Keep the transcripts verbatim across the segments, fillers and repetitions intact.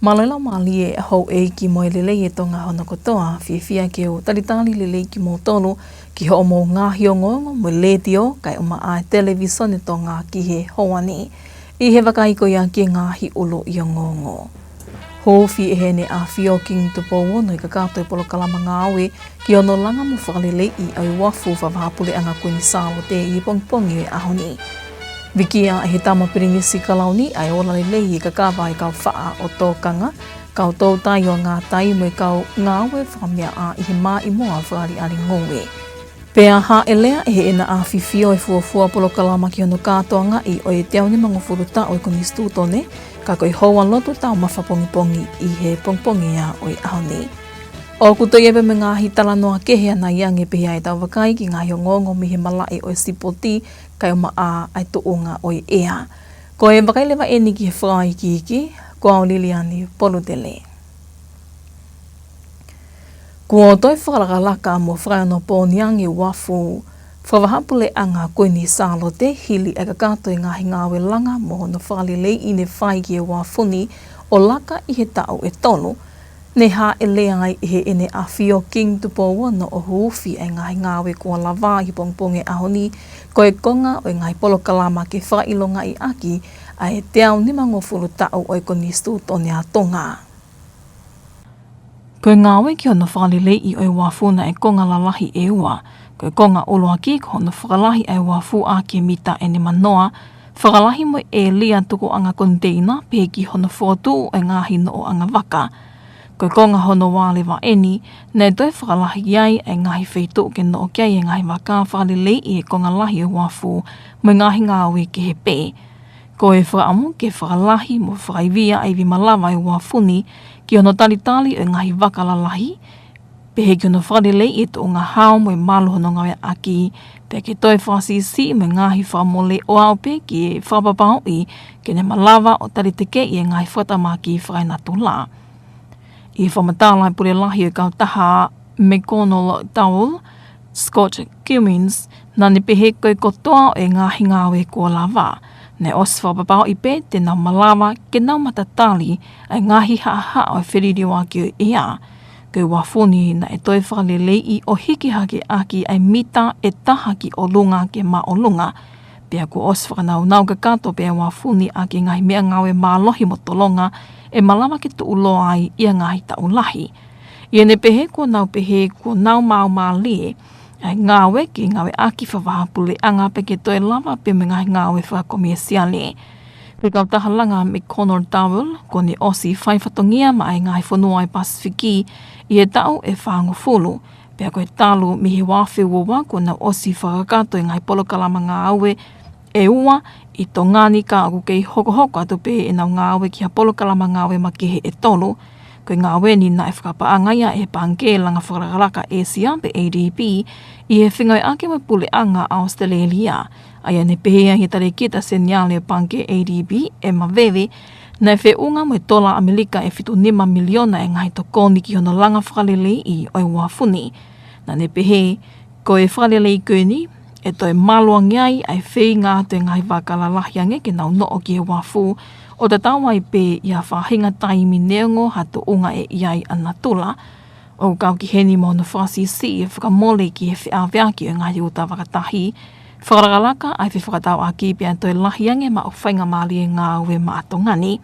Mālō e laumālie ʻa houʻeiki mo e lelei ʻa Tonga hono kotoa, fiefia ke u talitali lelei kimoutolu ki hoʻomou ngaahi ongoongo mo e letiō, kae ʻumaʻā e televīsone Tonga ki he houa ni. ʻI he vakai ko ia ki he ngaahi ʻuluʻi ongoongo. Huufi ʻe Heʻene ʻAfio Kingi Tupou Ono e kakato e polokalama ngāue ki hono langa mo fakaleleiʻi ʻa e uafu fakavahaʻapuleʻanga Kuini Sālote ʻi he pongipongi ʻo e ʻaho ni. Vikia ʻe he Tama Pilinisi Kalauni ʻa e ola lelei e kakava e kau faʻa ʻo Tōkanga, kau toutai ʻo Ngātai mo e kau ngāue fakameaʻa ʻi he maʻimoa fakaʻaliʻali ngoue. Pea hāʻele ʻe Heʻene ʻAfifio e fuofua polokalama ki hono kātoangaʻi ʻo e teau nimangofulu taʻu e Konisitūtone, ka ko e houa lotu taumafa pongipongi ʻi he pongipongi ia ʻo e ʻaho ni. ʻOku toe ʻi ai pē mo e ngaahi talanoa kehe ʻanai ange pē ʻi heʻetau vakai ki he ngaahi ongoongo mei he malaʻe ʻo e sipoti, kae ʻumaʻā ʻa e tuʻunga ʻo e ʻea. Ko e vakai leva eni ki he fakaikiiki, ko au Liliani Polutele. Kuo toe fakalakalaka mo fakaeonopooni ange e uafu fakavahaʻapuleʻanga Kuini Sālote hili e kakato e ngaahi ngāue langa mo hono fakaleleiʻi ne fai ki he uafu ni ʻo laka ʻi he taʻu ʻe tolu. Ne hāʻele ai ʻe Heʻene ʻAfio Kingi Tupou Ono ʻo huufi e ngaahi ngāue kuo lava ʻi he pongipongi ʻo e ʻaho ni, ko e konga ʻo e ngaahi polokalama ke fakaʻilongaʻi ʻaki ʻa e teau nimangofulu taʻu ʻo e Konisitūtone ʻa Tonga. Ko e ngāue ki hono fakaleleiʻi ʻo e uafu naʻe konga lalahi ʻe ua. Ko e konga ʻuluaki ko hono fakalahi ʻa e uafu ʻaki e mita ʻe nimanoa, fakalahi mo e ʻēlia tukuʻanga koniteina pehē ki hono fokotuʻu e ngaahi noʻoʻanga vaka. Ko e konga hono ua leva eni, naʻe toe fakalahi ai e ngaahi feituʻu ke noʻo ki ai e ngaahi vaka, fakaleleiʻi e konga lahi ʻo e uafu mo e ngaahi ngāue kehe pē. Ko e fakaʻamu ke fakalahi mo fakaivia ʻa e ivi malava e uafu ni ki hono talitali ʻo e ngaahi vaka lalahi, pehē ki hono fakaleleiʻi e tuʻunga hao mo e malu hono ngāueʻaki, pea ke toe fakasiʻisiʻi mo e ngaahi fakamole ʻo aʻu pē ki he fakapapauʻi ke ne malava ʻo talitekeʻi e ngaahi fakatamaki fakaenatula. ʻI he fakamatala ʻa e Pule Lahi ʻo e Kautaha McConnell Dowell, Scott Cummins, naʻa ne pehē ko e kotoa ʻo e ngaahi ngāue kuo lava, naʻe ʻosi fakapapauʻi pē te nau malava ke nau matatali ʻa e ngaahi haʻahaʻa ʻo e feliliuaki ʻo e ʻea. Ko e uafu ni naʻe toe fakaleleiʻi ʻo hiki hake ʻaki ʻa e mita ʻe taha ki ʻolunga ke māʻolunga. Pea kuo ʻosi fakanaunau kakato pē ʻa e uafu ni ʻaki e ngaahi meʻangāue mālohi mo tolonga ʻe malava ke tuʻuloa ai ʻi ha ngaahi taʻu lahi. ʻI heʻene pehē kuo nau pehē kuo nau maumālie ʻa e ngāue ke ngāueʻaki fakavahaʻapuleʻanga pea ke toe lava pē mo e ngaahi ngāue fakakomēsiale. Ko e kautaha langa ʻa McConnell Dowell, kuo ne ʻosi fai fatongia maʻa e ngaahi fonua ʻo e Pasifiki ʻi he taʻu ʻe fāngofulu. Pea ko e talu mei he ua afe ua ua kuo nau ʻosi fakakakato e ngaahi polokalama ngāue ʻe ua ʻi Tonga ni, ka ʻoku kei hokohoko atu pē ʻenau ngāue ki ha polokalama ngāue makehe ʻe tolu. Ko e ngāue ni naʻe fakapaʻanga ia ʻe he Pangikē Langa Fakalakalaka ʻĒsia pe A D B ʻi he fengāueʻaki mo e Puleʻanga ʻAositelēlia. ʻA ia ne pehē ai ʻe he talēkita seniale ʻo e Pangikē A D B, Emma Veve, naʻe feʻunga mo e tola ʻAmelika ʻe fitu nima miliona e ngaahi tokoni ki hono langa fakaleleiʻi ʻo e uafu ni. Naʻa ne pehē, ko e fakalelei ko eni, ʻe toe malu ange ai ʻa e feinga atu e ngaahi vaka lalahi ange ke nau noʻo ki he uafu, ʻo tatau ai pē ʻi ha faʻahinga taimi neongo ha tuʻunga ʻe ʻi ai ʻa natula. ʻOku kau ki heni mo hono fakasiʻisiʻi e fakamole ki he feʻaveaki ʻo e ngaahi uta vakatahi, fakalakalaka ʻa e fefakatauʻaki pea toe lahi ange maʻu faingamālie ngāue maʻa Tonga ni.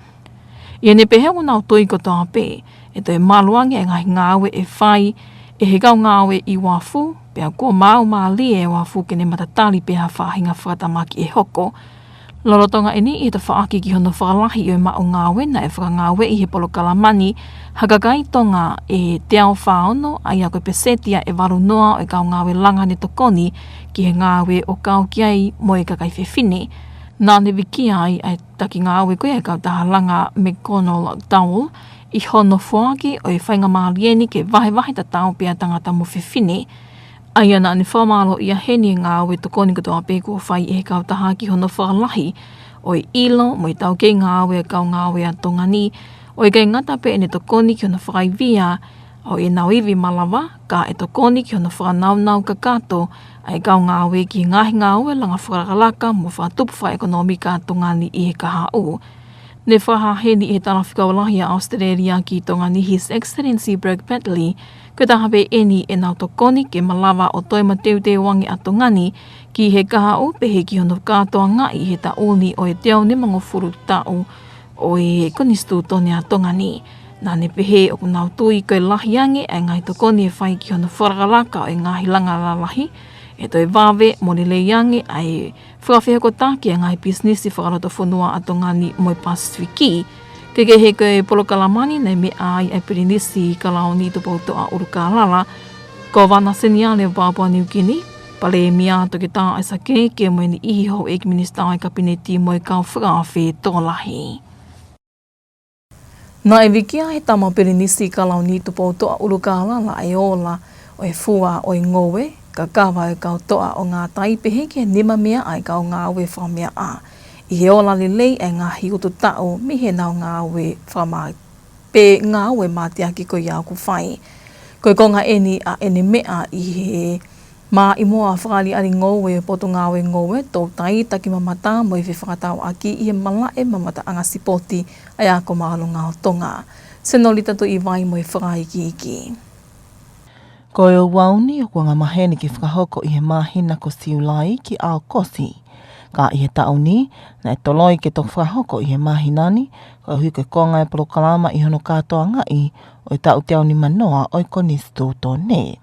ʻI heʻene pehē ʻoku nau tui kotoa pē ʻe toe malu ange e ngaahi ngāue ʻe fai ʻe he kau ngāue ʻi uafu, pea kuo maumālie e uafu ke ne matatali pē ha faʻahinga fakatamaki ʻe hoko. Lolotonga eni, ʻi he tafaʻaki ki hono fakalahi ʻo e maʻu ngāue, naʻe fakangāueʻi ʻe he polokalama ni ha kakai Tonga ʻe teau fā ono, ʻa ia ko e peseti ia ʻe valu noa ʻo e kau ngāue langa ne tokoni ki he ngāue, ʻo kau ki ai mo e kakai fefine. Naʻa ne vikia ai ʻa e taki ngāue ko ia ʻa e kautaha langa McConnell Dowell ʻi hono foaki ʻo e faingamālie ni ke vahevahe tatau pē ʻa tangata mo fefine. ʻA ia naʻa ne fakamālōʻia heni e ngāue tokoni kotoa pē kuo fai ʻe he kautaha ki hono fakalahi ʻo e ʻilo mo e taukei ngāue ʻa e kau ngāue ʻa Tonga ni, ʻo ʻikai ngata pē ʻene tokoni ki hono fakaivia ʻo ʻenau ivi malava, ka ʻe tokoni ki hono fakanaunau kakato ʻa e kau ngāue ki he ngaahi ngāue langa fakalakalaka mo fakatupu fakaʻekonōmika ʻa Tonga ni ʻi he kahaʻu. Ne fakahā heni ʻe he Talafekau Lahi ʻa ʻAositelēlia ki Tonga ni, His Excellency Bragg Batley, ko e taha pē ʻeni ʻenau tokoni ke malava ʻo toe mateuteu ange ʻa Tonga ni ki he kahaʻu pehē ki hono kātoangaʻi he taʻu ni ʻo e teau nimangofulu taʻu ʻo e Konisitūtone ʻa Tonga ni. Naʻa ne pehē ʻoku nau tui ko e lahi ange ʻa e ngaahi tokoni ʻe fai ki hono fakalakalaka ʻo e ngaahi langa lalahi, ʻe toe vave mo lelei ange ʻa e fakafehokotaki ʻa e ngaahi pisinisi fakalotofonua ʻa Tonga ni mo e Pasifiki. Kehekehe ko e polokalama ni naʻe meʻa ai ʻa e Pilinisi Kalauni Tupoutoʻa ʻUlukālala, Kōvana Seniale ʻo Papua Niukini, Palēmia Toketā ʻAisake Eke mo e niʻihi houʻeiki minisitā ʻo e Kapineti mo e kau fakaafe tokolahi. Naʻe vikia he tama Pilinisi Kalauni Tupoutoʻa ʻUlukālala ʻa e ola ʻo e fua ʻo e ngoue, kakava ʻo e kau toʻa ʻo ngātai pehē ki he nimameaʻa ʻa e kau ngāue fakameaʻa. ʻI he ola lelei ʻa e ngaahi utu taʻu mei heʻenau ngāue fakama-, pe ngāue mateaki ko ia ʻoku fai. Ko e konga ʻeni ʻa ʻene meʻa ʻi he Mā ʻi muʻa fakaʻaliʻali ngoue, Potungāue Ngoue, Toutai, Takimamata mo e Fefakatauʻaki ʻi he Malaʻe Mamataʻanga Sipoti ʻa e Ako Māʻolunga ʻo Tonga. Senolita Tuʻivai mo e fakaikiiki. Ko e ouau ni ʻoku angamaheni ke fakahoko ʻi he māhina ko Siulai ki ʻAokosi. Ka ʻi he taʻu ni, naʻe toloi ke toki fakahoko ʻi he māhina ni, koeʻuhi ko e konga e polokalama ʻi hono kātoangaʻi ʻo e taʻu teau nimanoa ʻo e Konisitūtone.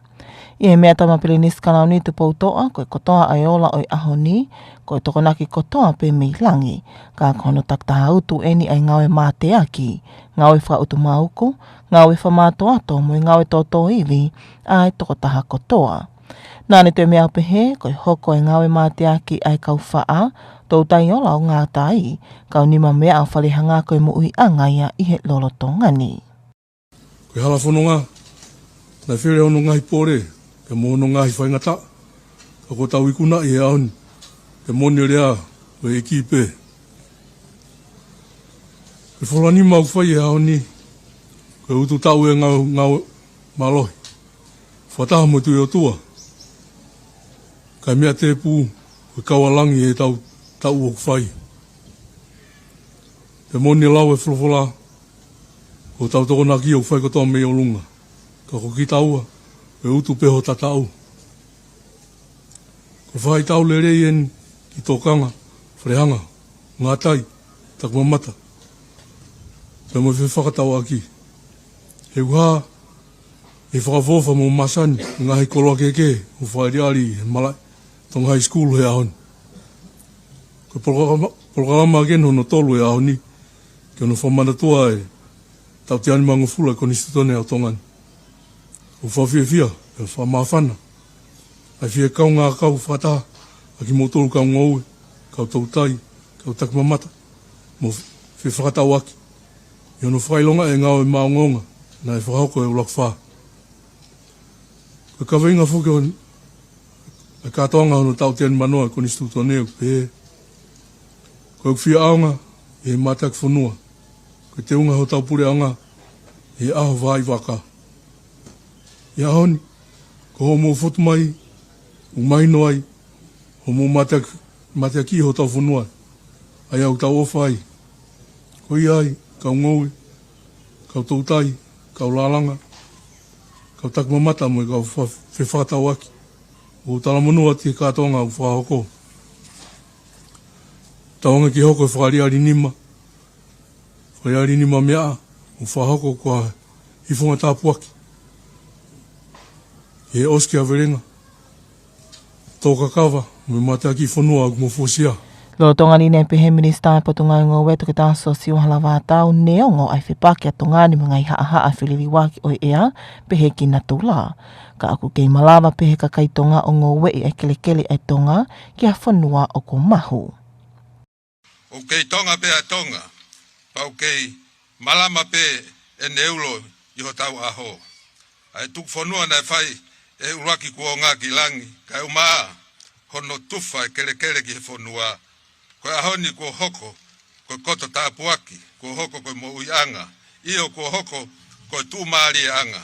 ʻI he meʻa ʻa e tama Pilinisi Kalauni Tupoutoʻa, ko e kotoa ʻa e ola ʻo e ʻaho ni, ko e tokonaki kotoa pē mei langi, ka ko hono takitaha utu ʻeni ʻa e ngāue mateaki, ngāue fakautumauku, ngāue fakamātoato mo e ngāue tōtōivi ʻa e tokotaha kotoa. Naʻa ne toe meʻa ʻo pehē, ko e hoko e ngāue mateaki ʻa e kau faʻa, toutai ola ʻo ngātai, kau nimameaʻa ʻo fale hanga ko e moʻuiʻanga ia ʻi he lolotonga ni. Ko e hala fononga, naʻe fele hono ngaahi pole, pea mo hono ngaahi faingataʻa, ka kuo tau ikunaʻi he ʻaho ni, pea mo e lea ʻo e ʻEiki pē. Ko e fola nima ʻoku fai he ʻaho ni, ko e utu taʻu ʻa e ngāue, ngāue mālohi. Fakataha mo e Tuʻi ʻOtua, kae meʻa tēpū, ko e kau ʻa langi ʻetau taʻu ʻoku fai. Pea mo e lau ʻa e folofola, ko hotau tokonaki ʻoku fai kotoa mei ʻolunga. Ka ko kitaua, ko e utu pē hota taʻu. Ko e faʻahitaʻu lelei ʻeni ki he tokanga, fale hanga, ngātai, takimamata, pea mo e fefakatauʻaki. He ʻoku hā ʻi he fakaʻofoʻofa mo e masani, ngaahi koloa kehekehe ʻoku fakaʻaliʻali he malaʻe Tonga High School he ʻaho ni. Ko e polokalama, polokalama ʻeni hono tolu he ʻaho ni, ki hono fakamanatua e taʻu teau nimangofulu ʻa e Konisitūtone ʻo Tonga ni. ʻOku fakafiefia, ʻe fakamāfana ʻa e fie kaungā kau fakataha ʻa kimoutolu kau ngoue, kau toutai, kau takimamata, mo fefakatauʻaki, ʻi hono fakaʻilongaʻi e ngāue maʻongoʻonga naʻe fakahoko he ʻUluaki Fā. Ko e kaveinga foki ʻo e kātoanga hono taʻu teau nimanoa ʻo e Konisitūtone ʻoku pehē, ko ʻeku fie ʻaonga ʻi he mateaki fonua, ko e teunga hotau puleʻanga ʻi he ʻaho vaivaka. ʻI he ʻaho ni, ko hoʻomou fotu mai, ʻoku mahino ai hoʻomou mateaki, mateakiʻi hotau fonua, ʻa ia ʻoku tau ʻofa ai. Ko ia ai, kau ngoue, kau toutai, kau lālanga, kau takimamata mo e kau fa-, fefakatauʻaki, ʻoku talamonū atu he kātoanga ʻoku fakahoko. Tauange ke hoko e fakaʻaliʻali nima, fakaʻaliʻali nimameaʻa ʻoku fakahoko ko ha ifunga tāpuaki ʻi he ʻosi ki havelenga, tō kakava mo e mateaki fonua ʻoku mou fuesia. Lolotonga ni naʻe pehē Minisitā Potungāue Ngoue Toketā Siosiua Halavātau, neongo ʻa e fepaki ʻa Tonga ni mo e ngaahi haʻahaʻa feliliuaki ʻo e ʻea, pehē ki natula, ka ʻoku kei malava pē ʻe he kakai Tonga ʻo ngoueʻi ʻa e kelekele ʻa e Tonga ki ha fonua ʻoku mahu. ʻOku kei Tonga pē ʻa Tonga, pea ʻoku kei malama pē ʻene ulo ʻi hotau ʻaho. ʻA e tuku fonua naʻe fai ʻe he ʻuluaki kuonga ki langi, kae ʻumaʻā hono tufa e kelekele ki he fonua. Ko e ʻaho ni kuo hoko ko e koto tāpuaki, kuo hoko ko e moʻuiʻanga, ʻio kuo hoko ko e tuʻumālieʻanga.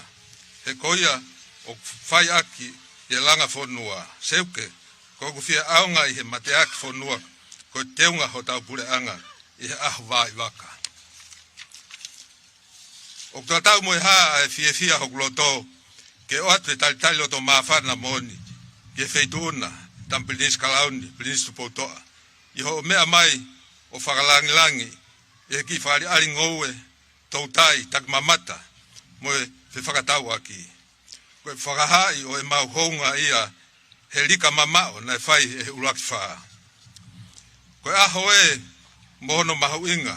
He ko ia ʻoku fai ʻaki ʻi he langa fonua. Seuke, ko ʻeku fie ʻaonga ʻi he mateaki fonua, ko e teunga hotau puleʻanga ʻi he ʻaho vaivaka. ʻOku tatau mo e hā ʻa e fiefia hoku loto ke ʻoatu e talitali loto māfana moʻoni ki he Feituʻuna, Tama Pilinisi Kalauni, Pilinisi Tupoutoʻa, ʻi hoʻo meʻa mai ʻo fakalāngilangi ʻi he kiʻi fakaʻaliʻali ngoue, toutai, takimamata mo e fefakatauʻaki. Ko e fakahaaʻi ʻo ʻemau hounga ia he lika mamaʻo naʻe fai ʻe he ʻUluaki Fā. Ko e ʻaho ē mo hono mahuʻinga,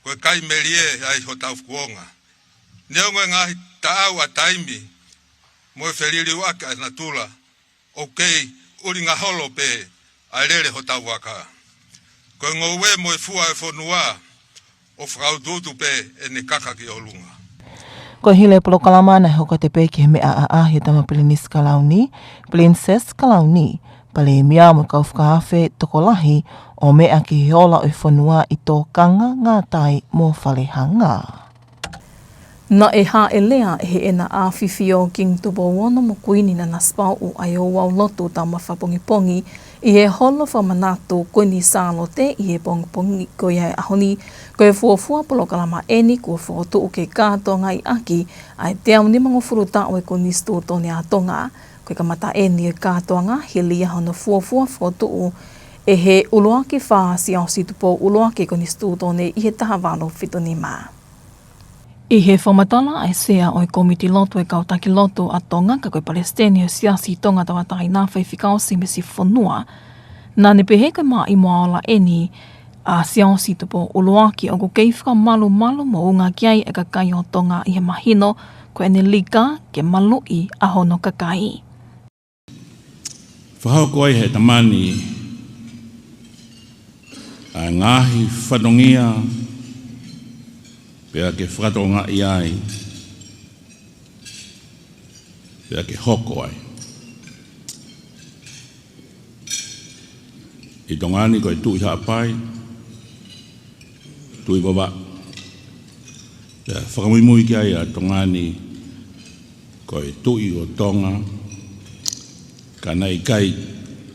ko e kai melie ai hotau kuonga. Neongo e ngaahi taʻau ʻa taimi mo e feliliuaki ʻa natula, ʻoku kei ʻulinga holo pē ʻa e lele hotau vaka. Ko e ngoue mo e fua e fonua, ʻo fakautuutu pē ʻene kaka ki ʻolunga. Ko e hili e polokalama naʻe hoko atu pē ki he meʻa ʻaʻahi ʻa e Tama Pilinisi Kalauni, Pilinisesi Kalauni, Palēmia mo e kau fakaafe tokolahi ʻo meʻa ki he ola ʻo e fonua ʻi tōkanga, ngātai mo falehanga. Naʻe hāʻele ʻe Heʻena ʻAfifio Kingi Tupou Ono mo Kuini Nanasipauʻu ʻa e ouau lotu taumafa pongipongi ʻi he holo fakamanatu Kuini Sālote ʻi he pongipongi ko ia ʻo e ʻaho ni. Ko e fuofua polokalama ʻeni kuo fokotuʻu ke kātoangaʻi ʻaki ʻa e teau nimangofulu taʻu ʻo e Konisitūtone ʻa Tonga. Ko e kamata ʻeni ʻo e kātoanga hili ia hono fuofua fokotuʻu ʻe he ʻUluaki Fā Siaosi Tupou ʻUluaki Konisitūtone ʻi he taha valu fitu nima. ʻI he fakamatala ʻa e Sea ʻo e Kōmiti Lotu ʻo e Kau Taki Lotu ʻa Tonga, ka ko e Palesiteni ʻo e Siasi Tonga Tauʻatāina, Faifekau Sīmisi Fonua, naʻá ne pehē ko e maʻimoa ola ʻeni ʻa Siaosi Tupou ʻUluaki ʻoku kei fakamalumalu moʻunga ki ai ʻa e kakai ʻo Tonga ʻi he mahino ko ʻene lika ke maluʻi ʻa hono kakai. Fakahoko ai ʻe he Tama ni ʻa e ngaahi fatongia pea ke fakatokangaʻi ai, pea ke hoko ai. ʻI Tonga ni ko e Tuʻi Haʻapai, Tuʻi Vavaʻu. Pea fakamuimui ki ai ʻa Tonga ni ko e Tuʻi ʻo Tonga, ka naʻe ʻikai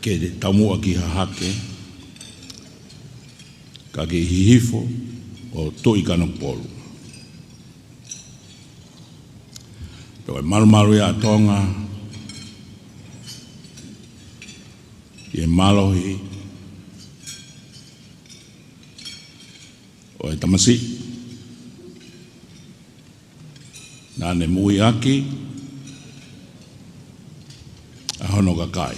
ke taumuʻa ki Hahake, ka ki Hihifo ʻo Tuʻi Kanokupolu. Pea ko e malumalu ia ʻa Tonga ʻi he mālohi ʻo e tamasiʻi naʻá ne moʻui ʻaki ʻa hono kakai.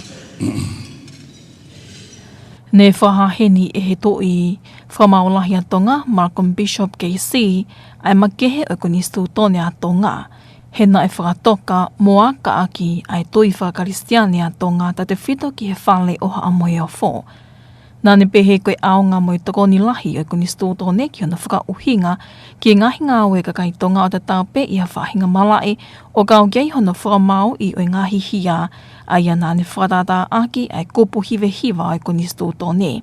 Ne fakahā heni ʻe he Tuʻi Fakamaau Lahi ʻa Tonga, Malcolm Bishop K C, ʻa e makehe ʻo e Konisitūtone ʻa Tonga, he naʻe fakatoka mo akaʻaki ʻa e tui faka-Kalisitiane ʻa Tonga tautefito ki he Fale ʻo Haʻa Moheofo. Naʻá ne pehē ko e ʻaonga mo e tokoni lahi ʻo e Konisitūtone ki hono fakaʻuhinga ki he ngaahi ngāue ʻa e kakai Tonga ʻo tatau pē ʻi ha faʻahinga malaʻe, ʻo kau ki ai hono fakamaauʻi ʻo e ngaahi hia, ʻa ia naʻá ne fakatātāʻaki ʻa e kupu hivehiva ʻo e Konisitūtone.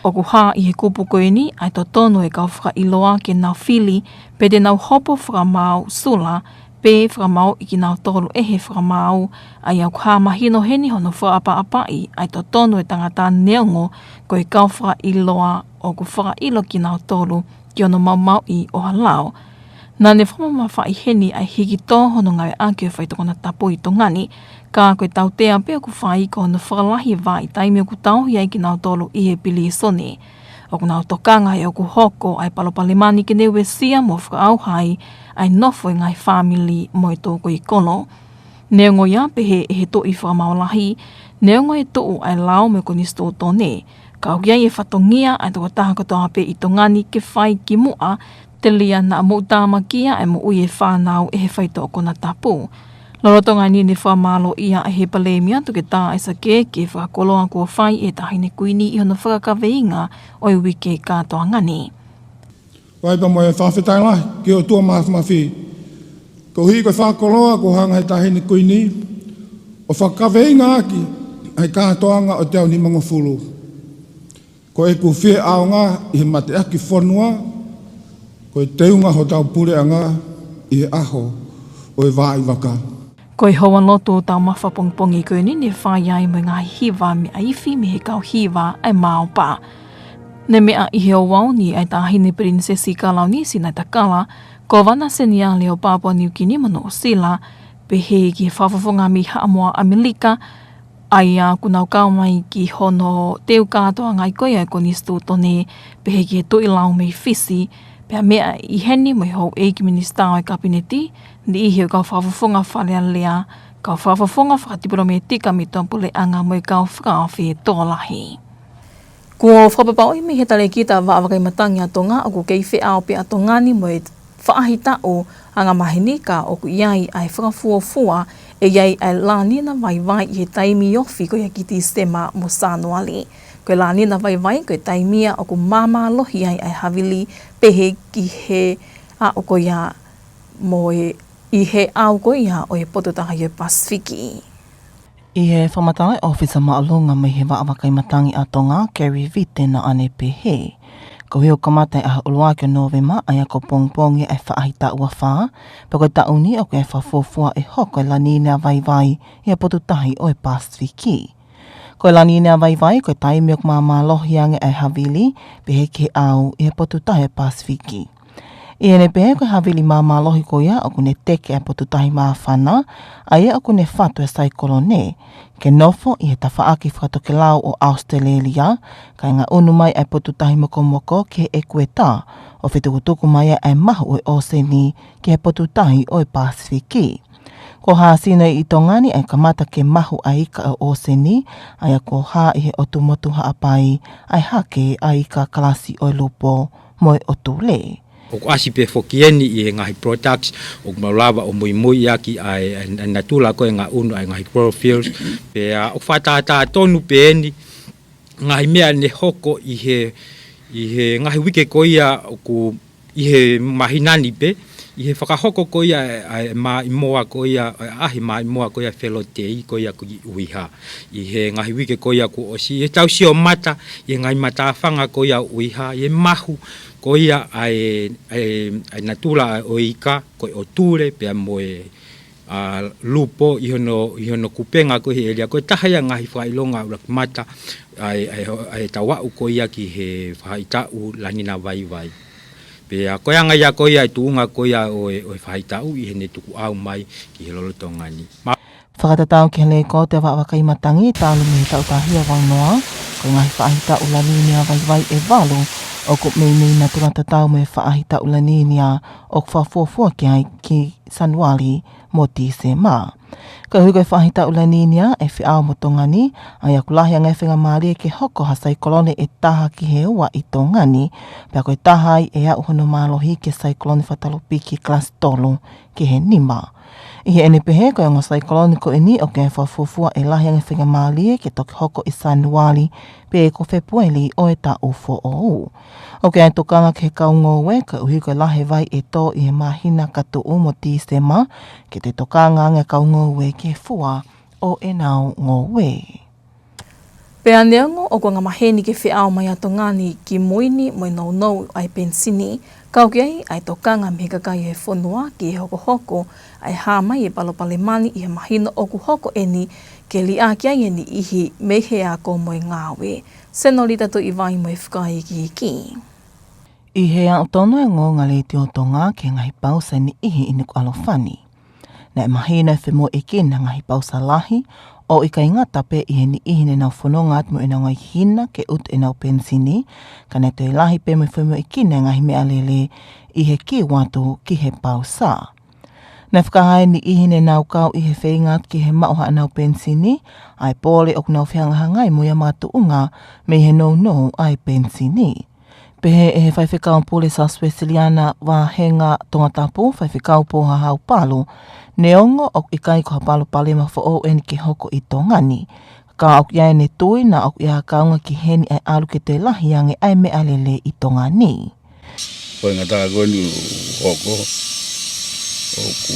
ʻOku hā ʻi he kupu ko eni ʻa e totonu ʻo e kau fakaʻiloa ke nau fili pe te nau hopo fakamaau sula pe fakamaauʻi kinautolu ʻe he fakamaau, ʻa ia ʻoku hā mahino heni hono fakaʻapaʻapaʻi ʻa e totonu ʻo e tangata neongo ko e kau fakaʻiloa ʻoku fakaʻilo kinautolu ki hono maumauʻi ʻo ha lao. Naʻá ne fakamamafaʻi heni ʻa e hiki tō hono ngāueʻaki ʻo e faitoʻo konatapu ʻi Tonga ni, ka ko e tautea pē ʻoku fai ko hono fakalahi e vahaʻa taimi ʻoku tauhi ai kinautolu ʻi he pilīsone. ʻOku nau tokanga he ʻoku hoko ʻa e palopalema ni ke ne uesia mo fakaʻauha ai ʻa e nofo ʻa e ngaahi fāmili mo e tō ko ē ʻi kolo. Neongo ia, pehē ʻe he Tuʻi Fakamaau Lahi, neongo e tuʻu ʻa e lao mo e Konisitūtone, ka ʻoku ʻi ai e fatongia ʻa e tokotaha kotoa pē ʻi Tonga ni ke fai ki muʻa, telia naʻa moʻutāmakia ʻa e moʻui ʻa e fānau ʻe he faitoʻo konatapu. Lolotonga eni ne fakamālōʻia ʻe he Palēmia Toketā ʻAisake Eke e fakakoloa kuo fai ʻe he Taʻahine Kuini ʻi hono fakakaveinga ʻo e uike kātoanga ni. ʻOku ʻi ai pē mo e fakafetaʻi lahi ki he ʻOtua Māfimafi, koeʻuhi ko e fakakoloa kuo hanga ʻe he Taʻahine Kuini ʻo fakakaveinga ʻaki ʻa e kātoanga ʻo e teau nimangofulu. Ko ʻeku fie ʻaonga ʻi he mateaki fonua, ko e teunga hotau puleʻanga ʻi he ʻaho ʻo e vaʻa vaka. Ko e houa lotu taumafa pongipongi ko eni ne fai ai mo e ngaahi hiva meʻaifi mei he kau hiva ʻa e Maopa. Ne meʻa ʻi he ouau ni ʻa e Taʻahine Pilinisesi Kalauni Sinaitakala, Pōvana Seniale ʻo Papua Niukini mo Nuʻusila, pehē ki he fakafofonga mei Haʻamoa ʻAmelika, ʻa ia ʻoku nau kau mai ki hono teu kātoangaʻi ko ia ʻo e Konisitūtone, pehē ki he Tuʻi Lau mei Fisi, pea meʻa ʻi heni mo e houʻeiki minisitā ʻo e Kapineti, niʻihi ʻo e kau fakafofonga Fale Alea, kau fakafofonga fakatipilometika mei tuʻapuleʻanga mo e kau fakaafe tokolahi. Kuo fakapapauʻi mei he talēkita vaʻa vakai matangi ʻa Tonga ʻoku kei feʻao pē ʻa Tonga ni mo e faʻahitaʻu angamaheni ka ʻoku ʻi ai ʻa e fakafuofua ʻe ʻi ai ʻa e Lānina Vaivai ʻi he taimi ofi ko ia ki Tīsema mo Sānuali. Ko e Lānina Vaivai ko e taimi ia ʻoku māmālohi ai ʻa e havili pehē ki he ʻaho ko ia mo e ʻi he ʻao ko ia ʻo e potu tahi ʻo e Pasifiki. ʻI he fakamatala ʻa e ʻōfisa māʻolunga mei he vaʻa vakai matangi ʻa Tonga, Kerry Vite, naʻa ne pehē, koeʻuhi ʻoku kamata ʻi he ʻuluaki ʻo Nōvema, ʻa ia ko e pongipongi ʻa e faʻahitaʻu ua fā, pea ko e taʻu ni ʻoku ʻi ai e fakafuofua ʻe hoko e Lānina Vaivai ʻi he potu tahi ʻo e Pasifiki. Ko e Lānina Vaivai ko e taimi ʻoku māmālohi ange ʻa e havili pehē ki he ʻao ʻi he potu tahi ʻo e Pasifiki. ʻI heʻene pehē, ko e havili māmālohi ko ia ʻoku ne teke ʻa e potu tahi māfana, ʻa ia ʻoku ne fatu ʻa e saikolone, ke nofo ʻi he tafaʻaki fakatokelau ʻo ʻAositelēlia, kae ngaʻunu mai ʻa e potu tahi mokomoko ki he ʻekueta, ʻo fetukutuku mai ai ʻa e mahu ʻo e ʻōseni ki he potu tahi ʻo e Pasifiki. Kuo hāsino ʻi Tonga ni ʻa e kamata ke mahu ʻa e ika ʻo e ʻōseni, ʻa ia kuo hā ʻi he ʻotu motu Haʻapai ʻa e hake ʻa e ika kalasi ʻo e lupo mo e ʻotule. ʻOku ʻasi pē foki eni ʻi he ngaahi products ʻoku mau lava ʻo muimuiʻaki ʻa e, ʻa e, ʻa e natula ko e ngaʻunu ʻa e ngaahi chlorophylls, pea ʻoku fakatātā tonu pē eni ngaahi meʻa ne hoko ʻi he, ʻi he ngaahi uike ko ia ʻoku, ʻi he māhina ni pē, ʻi he fakahoko ko ia ʻa e, ʻa e maʻimoa ko ia, ʻa e ʻaʻahi maʻimoa ko ia felotei ko ia ki ʻUiha. ʻI he ngaahi uike ko ia kuo ʻosi, ʻi heʻetau sio mata ʻi he ngaahi matāfanga ko ia ʻo ʻUiha, ʻi he mahu ko ia ʻa e, ʻa e, ʻa e natula ʻo e ika, ko e ʻotule pea mo e, ʻa, lupo ʻi hono, ʻi hono kupenga ko ē he ʻēlia. Ko e taha ia e ngaahi fakaʻilonga ʻuluaki mata ʻa e, ʻa e, ʻa e tau aʻu ko ia ki he faʻahitaʻu Lānina Vaivai. Pea ko e anga ia ko ia e tuʻunga ko ia ʻo e, ʻo e faʻahitaʻu ʻi heʻene tukuʻau mai ki he lolotonga ni. Ma- Fakatatau ki he lekooti ʻa e vaʻa vakai matangi, talu mei he taʻu taha hiva ua noa, ko e ngaahi faʻahitaʻu Lānina Vaivai ʻe valu ʻoku meimei natula tatau mo e faʻahitaʻu Lānina ʻoku fakafuofua ki ai ki Sānuali mo Tīsema. Koeʻuhi ko e faʻahitaʻu Lānina ʻe feʻao mo Tonga ni, ʻa ia ʻoku lahi ange ʻa e faingamālie ke hoko ha saikolone ʻe taha ki he ua ʻi Tonga ni, pea ko e taha ai ʻe aʻu hono mālohi ki he saikolone fakatolopiki kalasi tolu ki he nima. ʻI heʻene pehē, ko e ongo saikolone ko eni ʻoku ʻi ai e fakafuofua ʻe lahi ange ʻa e faingamālie ke toki hoko ʻi Sānuali pe ko Fēpueli ʻo e taʻu foʻou. ʻOku ʻi ai e tokanga ki he kau ngoue, koeʻuhi ko e lahi e vai ʻe tō ʻi he māhina ka tuʻu mo Tīsema, ke toe tokanga ange ʻa e kau ngoue ki he fua ʻo ʻenau ngoue. Pea neongo ʻoku angamaheni ke feʻao mai ʻa Tonga ni ki mui ni mo e nounou ʻa e penisini, ka ʻoku ʻi ai ʻa e tokanga mei he kakai ʻo e fonua ki he hokohoko ʻa e hā mai e palopalema ni ʻi he mahino ʻoku hoko eni ke liʻaki ai e niʻihi mei he ako mo e ngāue. Senolita Tuʻivai mo e fakaikiiki. ʻI he aʻu tonu e ongoongo ʻa Letiō Tonga ki he ngaahi pausa ʻa e niʻihi ʻi Nukuʻalofa ni, naʻe mahino e femoʻuekina e ngaahi pausa lahi, ʻo ʻikai ngata pē ʻi he niʻihi ne nau fononga atu mo ʻenau ngaahi hina ke ʻutu ʻenau penisini, ka naʻe toe lahi pē mo e femoʻuekina e ngaahi meʻalele ʻi he kiu atu ki he pausa. Naʻe fakahā ʻe he niʻihi ne nau kau ʻi he feinga atu ki he maʻu haʻanau penisini, ʻa e pole ʻoku nau fehangahangai mo ia makatuʻunga mei he nounou ʻa e penisini. Pehē ʻe he Faifekau Pule South Uēsiliana Vāhenga Tongatapu, Faifekau Pōhahau Palu, neongo ʻoku ʻikai ko ha palopalema foʻou eni ke hoko ʻi Tonga ni, ka ʻoku ʻi ai ʻene tui naʻa ʻoku ʻi ai ha kaunga ki heni ʻa e ʻalu ke toe lahi ange ʻa e meʻalele ʻi Tonga ni. Ko e ngataʻanga ko eni ʻoku hoko, ʻoku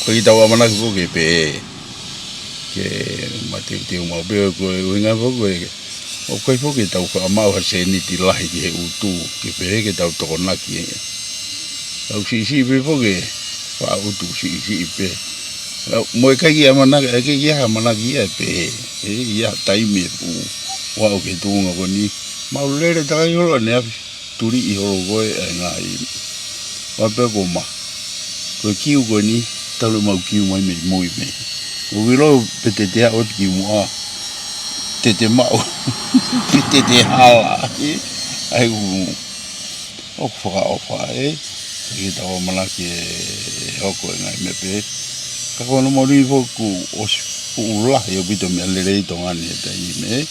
ʻikai ke tau ʻamanaki foki pē ke mateuteu maʻu pē, ko e ʻuhinga foki ko e ʻoku ʻikai foki ke tau faʻa maʻu ha sēniti lahi ki he ʻutu, ke pehē ke tau tokonaki. Tau siʻisiʻi pē foki, faʻa ʻutu siʻisiʻi pē. Mo e ʻikai ke ʻamanaki, ʻikai ke ʻi ai ha ʻamanaki ia ʻe pehē, ʻe ʻi ai ha taimi ʻe fuʻu ʻalu ki he tuʻunga ko eni. Maʻu lele takai holo ʻaneafi, tuliʻi holo ko ē ʻa e ngaahi Pea pea ko ma. Ko e kiu ko eni, talu mau kiu mai mei mui mei. ʻOku ʻilo pe te te aʻu atu ki muʻa. Te te maʻu. Pe te te hala. ʻE, ʻai ʻoku, ʻoku fakaʻofa, ē. Ke tau manaki e hoko e ngaahi meʻa pē. Ka ko hono moʻoni foki ʻoku ʻosi, ʻoku lahi ʻaupito meʻa lelei ʻi Tonga ni he taimi ni.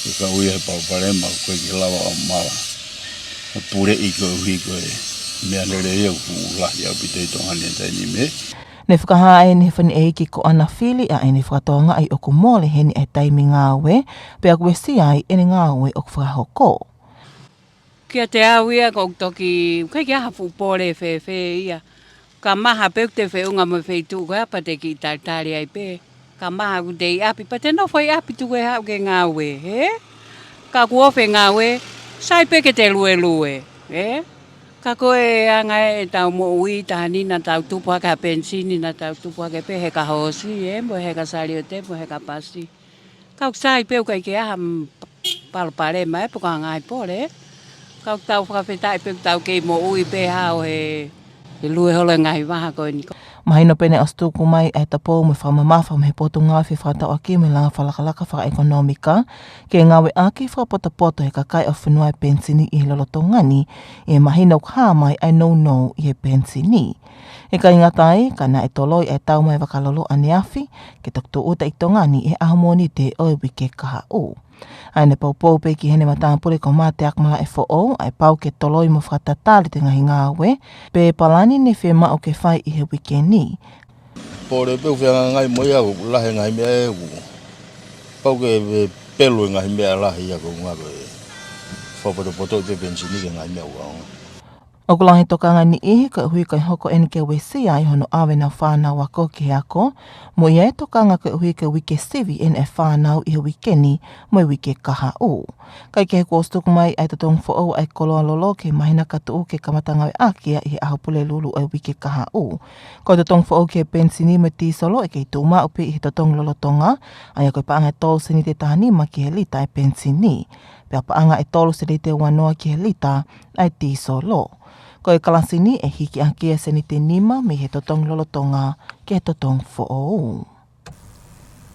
Ke ka ui he palopalema, ko e ke lava ʻo mala. Pule ʻi ko hui ko e meʻa lelei ʻoku lahi ʻaupito ʻi Tonga ni he taimi ni. Ne fakahā ʻe he faniʻeiki ko ʻAna Fili ʻa ʻene fakatokangaʻi ʻoku mole heni e taimi ngāue, pea kuo ʻosi ai ʻene ngāue ʻoku fakahoko. Kiate au ia ʻoku toki, ʻikai ke ʻi ai ha fuʻu pole fēfē ia. Ka maha pē ʻoku te feʻunga mo e feituʻu ko ē pea te kiʻi talitali ai pē. Ka maha ʻoku te ʻi ʻapi pea te nofo ʻi ʻapi tuku e haʻu ke ngāue, ē? Ka kuo ofi e ngāue, sai pē ke te luelue, ē? Ka ko e anga ē ʻetau moʻui, taha ni naʻa tau tupu hake ha penisini, naʻa tau tupu hake pē he ka hoosi, ē? Mo he ka saliote, mo he ka pasi. Ka ʻoku sai pē ʻoku ʻikai ke ʻi ai ha m-, palopalema ē, pe ko ha ngaahi pole, ē? Ka ʻoku tau fakafetaʻi pē ʻoku tau kei moʻui pē hao he, he lue holo e ngaahi vaha ko eni. Mahino pē naʻe ʻosi tuku mai ʻa e tapou mo e fakamamafa mei he Potungāue Fefakatauʻaki mo e Langa Fakalakalaka Fakaʻekonōmika, ke ngāueʻaki fakapotopoto ʻe he kakai ʻo e fonua e penisini ʻi he lolotonga ni, ʻi he mahino ʻoku hā mai ʻa e nounou ʻi he penisini. ʻIkai ngata ai, ka naʻe toloi ʻa e tau mai vakalolo ʻaneafi, ke toki tūʻuta ʻi Tonga ni ʻi he ʻaho Mōnite ʻo e uike kahaʻu. ʻA ʻene poupou pē ki heʻene matāpule ko Mateakiʻi Malaʻefoʻou, ʻa e pau ke toloi mo fakatatali ʻa e ngaahi ngāue, pe palani ne fiemaʻu ke fai ʻi he uike ni. Pole pē ʻoku fehangahangai mo ia ʻoku lahi e ngaahi meʻa ē ʻoku. Pau ke pelu e ngaahi meʻa lahi ia ko e ngāue. Fakapotopoto ʻi he penisini ki he ngaahi meʻa ʻoku ʻaonga. ʻOku lahi e tokanga ʻe niʻihi koeʻuhi ko e hoko eni ke uesia ai hono ʻave ʻenau fānau ako ki he ako, mo e ʻi ai e tokanga koeʻuhi ko e uike sivi eni e fānau ʻi he uike ni mo e uike kahaʻu. Kae kehe kuo ʻosi tuku mai ʻa e totongi foʻou ʻa e koloa lolo ki he māhina ka tuʻu ke kamata ngāueʻaki ia ʻi he ʻaho Pulelulu ʻo e uike kahaʻu. Ko e totongi foʻou ki he penisini mo e tīsolo ʻe kei tuʻumaʻu pē ʻi he totongi lolotonga, ʻa ia ko e paʻanga ʻe tolu seniti ʻe taha nima ki he lita e penisini. Pea paʻanga ʻe tolu seniti ʻe ua noa ki he lita ʻa e tīsolo. Ko e kalasi ni ʻe hiki ʻaki e seniti ʻe nima mei he totongi lolotonga ki he totongi foʻou.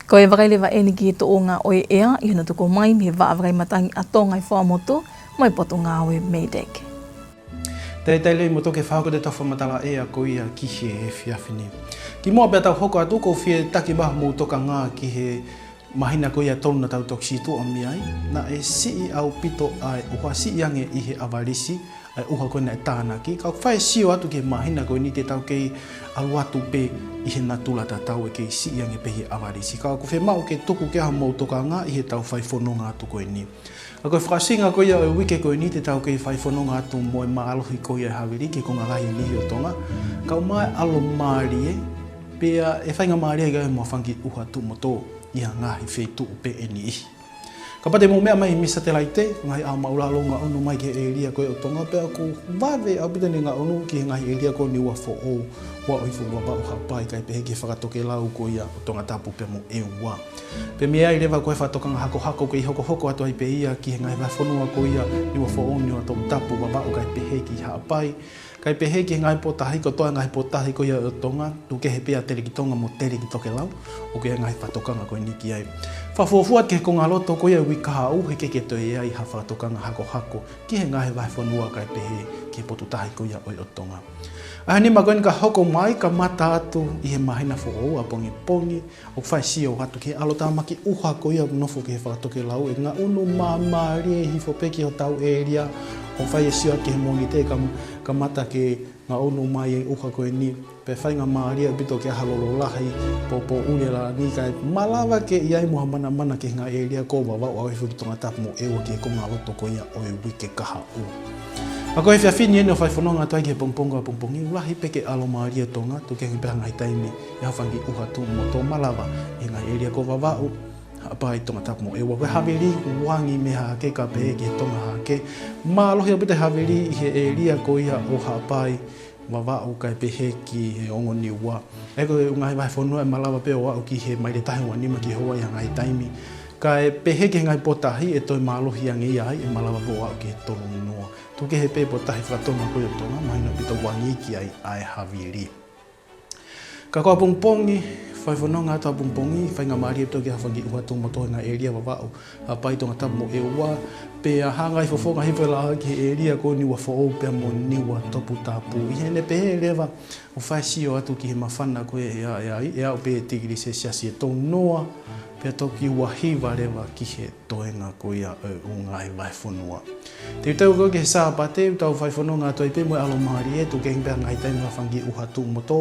Ko e vakai leva eni ki he tuʻunga ʻo e ʻea ʻi hono tuku mai mei he Vaʻa Vakai Matangi ʻa Tonga ʻi Fuaʻamotu mo e Potungāue MEIDECC. Talitali lelei mo toki fakahoko atu e fakamatala ʻea ko ia ki he efiafi ni. Kimuʻa pea tau hoko atu, ʻoku ou fie taki mai homou tokanga ki he māhina ko ia ʻe tolu naʻa tau toki situʻa mei ai, naʻe siʻi ʻaupito ʻa e ʻuha, siʻi ange ʻi he ʻavalisi ʻa e ʻuha ko ē naʻe tānaki, ka ʻoku fai e sio atu ki he māhina ko eni te tau kei ʻalu atu pē ʻi he natula tatau, ʻe kei siʻi ange pē ʻi he ʻavalisi. Ka ʻoku fiemaʻu ke tuku ke ʻi ai homou tokanga ʻi heʻetau fai fononga atu ko eni. Ka ko e fakaʻosinga ko ia ʻo e uike ko eni te tau kei fai fononga atu mo e mālohi ko ia e havili ki he konga lahi ʻe niʻihi ʻo Tonga, kae ʻumaʻā e ʻalomālie, pea ʻe faingamālie ai mo e fanga kiʻi ʻuha tuʻu mo tō ʻi ha ngaahi feituʻu pē ʻe niʻihi. Kapau te mou meʻa mai mei satelaite, ngaahi ʻā māʻulalo ngaʻunu mai ki he ʻēlia ko ē ʻo Tonga, pea ʻoku vave ʻaupito ʻene ngaʻunu ki he ngaahi ʻēlia ko Niuafoʻou, Vaʻu ʻo Hifo, Vavaʻu, Haʻapai, kae pehē ki he fakatokelau ko ia ʻo Tongatapu pea mo ʻEua. Pea mei ai leva ko e fakatokanga hakohako kei hokohoko atu ai pē ia ki he ngaahi vahefonua ko ia Niuafoʻou, Niuatongatapu, Vavaʻu, kae pehē ki Haʻapai, kae pehē ki he ngaahi potutahi kotoa, ngaahi potutahi ko ia ʻo Tonga, tuku kehe pē ʻa Telekitonga mo Telekitokelau, ʻoku ʻi ai e ngaahi fakatokanga ko eni ki ai. Fakafuofua ki he konga loto ko ia uike kahaʻu, heʻikai ke toe ʻi ai ha fakatokanga hakohako ki he ngaahi vahefonua kae pehē ki he potutahi ko ia ʻo Tonga. ʻA ia ʻi he nima ko eni ka hoko mai, kamata atu ʻi he māhina foʻou ʻapongipongi, ʻoku fai e sio atu ki he ʻalotāmaki ʻuha ko ia ʻoku nofo ki he fakatokelau, ʻe ngaʻunu māmālie hifo pē ki hotau ʻēlia, ʻo fai e sio ki he Mōnite kam-, kamata ke ngaʻunu mai e ʻuha ko eni, pea faingamālie ʻaupito ke ʻi ai ha lolo lahi, pōpōʻuli e lani kae malava ke ʻi ai mo ha manamana ki he ngaahi ʻēlia ko Vavaʻu, Vaʻu ʻo Hifo, Tongatapu mo ʻEua ki he konga loto ko ia ʻo e uike kahaʻu. Ka ko e efiafi ni eni ʻoku fai fononga atu ai ki he pongipongi ʻapongipongi, ʻoku lahi pē ke ʻalomālie Tonga, tuku kehe pē ha ngaahi taimi ʻe ʻi ai ha fanga kiʻi ʻuha tuʻu mo tō malava ʻi he ngaahi ʻēlia ko Vavaʻu, Haʻapai, Tongatapu mo ʻEua. Ko e havili, ʻoku angi mei he hahake kae pehē ki he Tonga hahake. Mālohi ʻaupito e havili ʻi he ʻēlia ko ia ʻo Haʻapai, Vavaʻu kae pehē ki he ongo Niua. ʻA ia ko e ngaahi vahefonua ʻe malava pē ʻo aʻu ki he maile taha ua nima ki he hoa ʻi ha ngaahi taimi. Kae pehē ki he ngaahi potahi ʻe toe mālohi ange ia ai, ʻe malava pē ʻo aʻu ki he tolu noa. Tuku kehe pē potahi fakatonga ko ia ʻo Tonga, mahino pē ʻoku tau ʻange ki ai ʻa e havili. Ka ko ʻapongipongi, fai fononga atu ʻapongipongi, faingamālie pē ʻo toki ʻi ai ha fanga kiʻi ʻuha tuʻu mo tō he ngaahi ʻēlia Vavaʻu, Haʻapai, Tongatapu mo ʻEua, pea hanga ʻi ai fofonga hifo e laʻā ki he ʻēlia ko Niuafoʻou pea mo Niuatoputapu. ʻI heʻene pehē leva, ʻoku fai e sio atu ki he māfana ko ia ʻe aʻu, ʻe aʻu, ʻe aʻu pē tikilī selesiasi ʻe tolu noa, pea toki ua hiva leva ki he toenga ko ia ʻo e ʻū ngaahi vahefonua. Teuteu ko ē ki he Sāpate, ʻoku tau fai fononga atu ai pē mo e ʻalomālie, tuku kehe pē ʻa e ngaahi taimi ʻa e fanga kiʻi ʻuha tuʻu mo tō,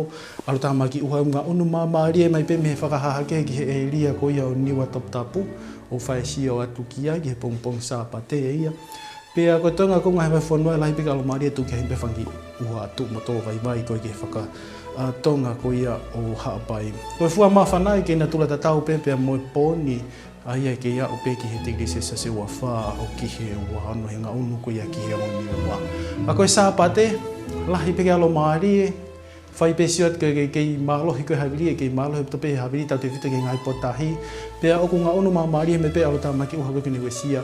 ʻalu tāmaki ʻuha ʻo ngaʻunu māmālie mai pē mei he fakahahake ki he ʻēlia ko ia ʻo Niuatoputapu, ʻo fai e sio atu ki ai ki he pongipongi Sāpate ia. Pea ko e toenga ko ē ʻo e ngaahi vahefonua ʻe lahi pē ke ʻalomālie, tuku kehe pē fanga kiʻi ʻuha tuʻu mo tō vaivai ko ē ki he faka, ʻa, tonga ko ia ʻo Haʻapai. Ko e fua māfana ʻoku kei natula tatau pē pea mo e pōni, ʻa ia ʻoku kei aʻu pē ki he tikilī selesiasi ʻe ua fā ʻo aʻu ki he ua ono he ngaʻunu ko ia ki he ongo Niua. Ka ko e Sāpate, lahi pē ke ʻalomālie, fai pē sio atu ke, ke, kei mālohi ko ē havili, ʻe kei mālohi ʻaupito pē havili tautefito ki he ngaahi potahi. Pea ʻoku ngaʻunu māmālie mai pē, ʻalu tāmaki ʻuha ko ē ki he uesia